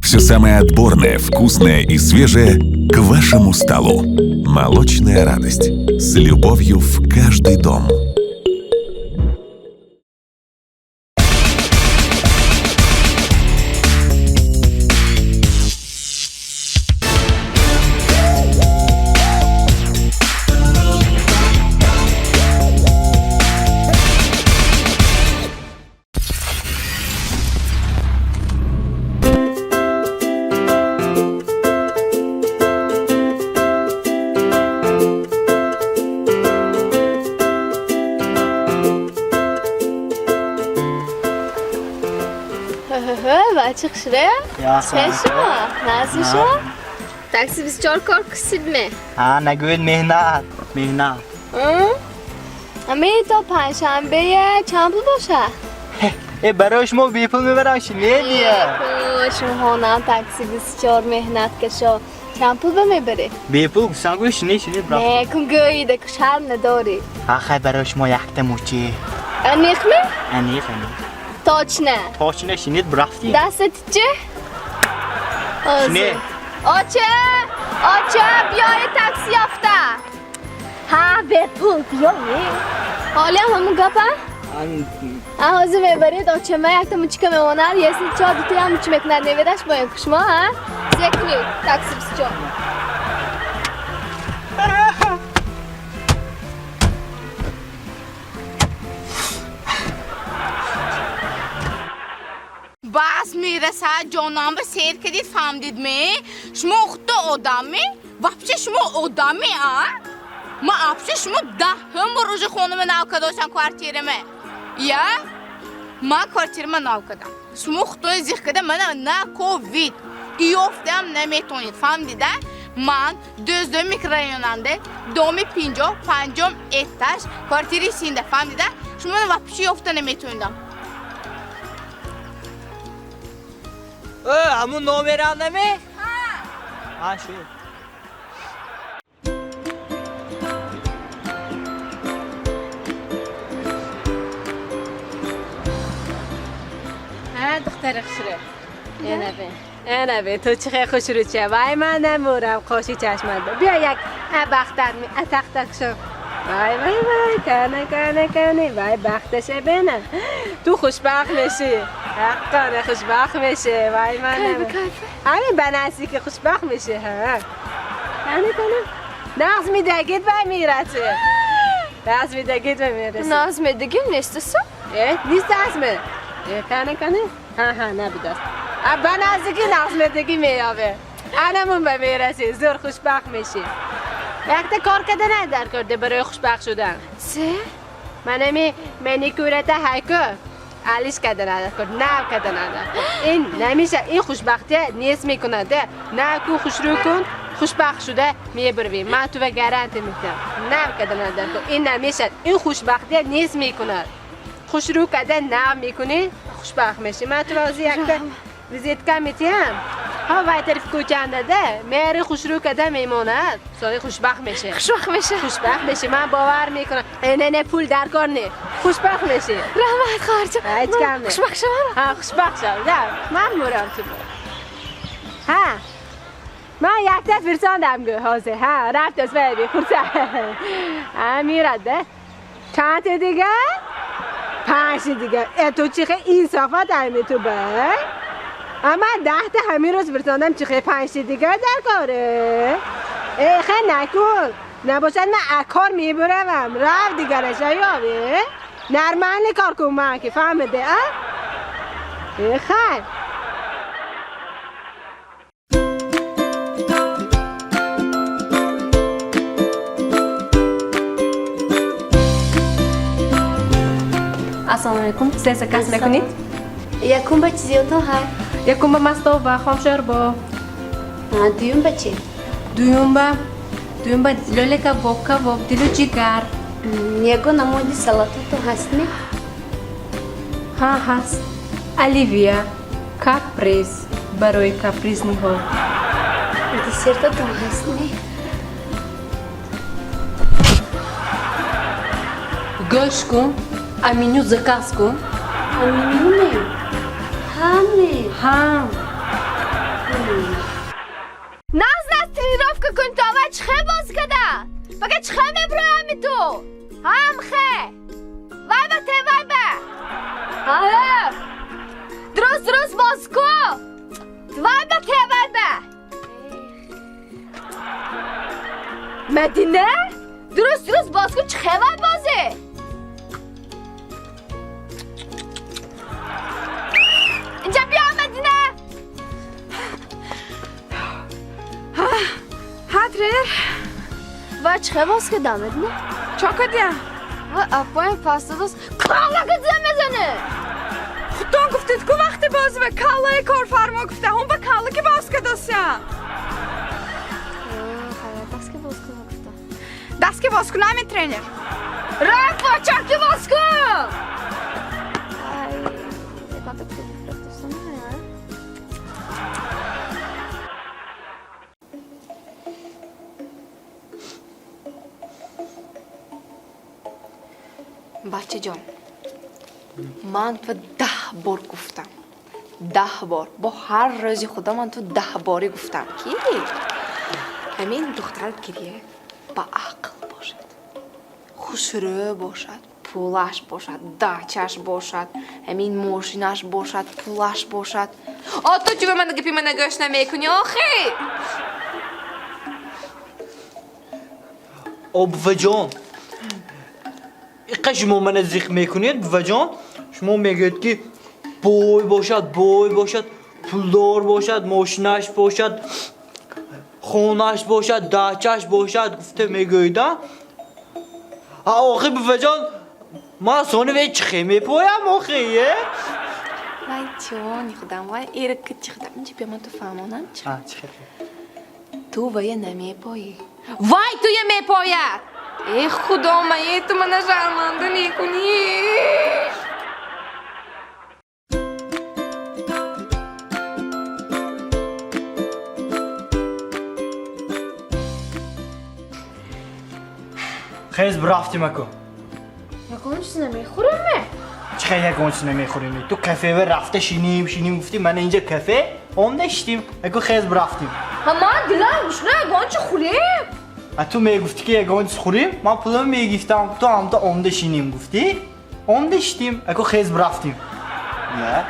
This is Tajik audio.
Все самое отборное, вкусное и свежее к вашему столу. Молочная радость. С любовью в каждый дом. Бача хушре? Шумо? Назми шумо? Такси 24 кор кусидме? Ҳа, нагӯед, меҳнат, меҳнат. Ами то панҷшанбе чанд пул боша? Э, барои шумо бепул мебарам, шинедия. Шумо такси 24 меҳнаткашо. Чанд пул ба мебарӣ? Бепул гуфтам, гӯ шине, шине. Не, кун гӯида, шарм надорӣ. Ҳа, хай, барои шумо якта мучи. Аниқми? Аниқ, аниқ. Точно. Точно, шинед, рафтем. Дастат чӣ? Шине. Оча! Оча, биёи такси ёфта. Ҳа, бепул биёи. Ҳолиам ҳамун гапа? А ҳозир мебаред, очама якта мучика мемонад, если чо дутоям мучи мекунад, неведаш бо ин шумо, ҳа? Зе кунед, такси 24. Бас мерасад, ҷонам, ба сер кардид, фаҳмдид ме? Шумо худто одамме? Вообще шумо одамме, а? Ма вообще шумо даҳум бор уже хонама нав кардошам, квартирама. Я? Ма квартирама нав кардам. Шумо худтои зиқ карда мана наковид. Ёфтам наметонед, фаҳмдида? Ман дӯздум микрорайонанда, доми 50, панҷум этаж, квартираи синда, фаҳмдида? Шумо вообще ёфта наметонидам. Ҳамун номерандаме? Ҳа, шуд. ҳа, духтари хушрӯ, энабе, энабе, ту чӣ хел хушрӯ ча! Вай, ман намурам, қоши чашмат. Биё, як бахтат тахтак шо. Вай, вай, вай, кана, кана, кане, вай, бахташе бена. Ту хушбахт мешӣ, ҳаққона хушбахт мешӣ. Вай, ман ҳамин ба наздики хушбахт мешӣ. Ҳа, кане, кане, нағз медагид, вай, мерасе, нағз медагид, вай, мерасе. Нағз медагим нестасу? Э, нест асме. Э, кане, кане, ҳа, ҳа, набудаст. Ба наздики нағз медагӣ меёбе, анамун ба мерасӣ, зур хушбахт мешӣ. Якта кор карда дар карда барои хушбахт шудан. Се? Манами маникюрата ҳайку алиш карда дар кор, нав карда дар. Ин намеша, ин хушбахтия нест мекунад. Нав кун, хушрӯ кун, хушбахт шуда мебурвӣ. Ман тува гарантия медиҳам. Нав карда дар кор. Ин намешад, ин хушбахтия нест мекунад. Хушрӯ карда нав мекунӣ, хушбахт мешӣ. Ман тува ҳозир якта визитка метиҳам. Ҳа, вай тарафи кӯчандада мери, хушрӯ карда мемонад, сони хушбахт мешӣ. Хушбахт меша. Хушбахт мешӣ, ман бовар мекунам. Не, не, пул дар кор не, хушбахт мешӣ. Раҳмат, хоҳарҷон. Ҳеҷ кам не. Хушбахт шавам. Ҳа, хушбахт шав. Да, ман мурам ту. Ҳа, ман якта фирсондам, гӯ ҳозир. Ҳа, рафтас, вайби хурса. Ҳа, мерад да. Чанд дига? Панҷ дига. Э, ту чӣ хел инсофат ами ту ба? Ама 10 та ҳамин рӯз фирсондам, чӣ хел панҷ дига дар коре? Э, хел накун. Набошад, ман акор мебуравам. Рав, дигараша ёбе. Нормально кор кун, ман ки фаҳмиде, а? Э, хайр. Ассалому алайкум, се заказ мекунед? Якум ба чизиётон ҳай? Якум ба мастов ва хомшорбо. Дуюм ба чӣ? Дуюм ба лёля кабоб, кабоб, дилу ҷигар. Ягон намуди салатотон ҳастми? Ҳа, ҳаст. Оливье, каприз, барои капризниҳо. Десертотон ҳастми? Гӯш кун, а меню заказ кун. Менюме? Ҳаме? Ҳа. Наз наз тренировка кун то ва чихе боз када? Фақат чихе меброями ту? Ҳам хе. Вай ба те вай ба. Ҳа. Дуруст дуруст боз ку. Вай ба те вай ба. Мадина? Дуруст дуруст боз ку чихе вай бозе? Инҷа биё Мадина. Ҳа, тренер. Вай чихе боз када Мадина? Чо кардия? Вай апоем пастадос калла кадза мезане. Худтон гуфтед ку вақти бозӣ ба каллаи корфармо гуфта, ҳун ба калла ки боз кардосям. Даст ки боз кун гуфта. Даст ки боз кунам ин тренер. Раф почак ки боз кун. Ай, ягонта пул рафтастана. Бачаҷон, ман ту 10 бор гуфтам, 10 бор, бо ҳар рӯзи худо ман ту 10 борӣ гуфтам, ки ҳамин духтар гирье ба ақл бошад, хушрӯ бошад, пулаш бошад, дачаш бошад, ҳамин мошинаш бошад, пулаш бошад. О, ту чӯба мана гапи мана гӯш намекунӣ охи? О, буваҷон, иқа шумо мана зиқ мекунед, буваҷон. Шумо мегӯед ки бой бошад, бой бошад, пулдор бошад, мошинаш бошад, хонаш бошад, дачаш бошад, гуфта мегӯед, а? А охи буваҷон, ман сони ве чихе мепоям охи, е? Вай ҷони худам, вай эркити худам, инҷа биё ман ту фаҳмонам чи. А, чихе? Ту вая намепоӣ. Вай туя мепояд! Э, худо мае, ту мана шарманда мекунӣ. Хез рафтим аку. Ягон чиз намехӯрем ме? Чихе ягон чиз намехӯрем? Ту кафева рафта шиним, шиним гуфтӣ, мана инҷа кафе, омда шитим. Аку хез рафтим. Ҳа, ман дилам гушна, ягон чи хӯрем. А ту мегуфтӣ ки ягон чиз хӯрем, ман пулам мегифтам, ту ҳамта омда шиним гуфтӣ, омда шитим. Аку хез рафтим. Я.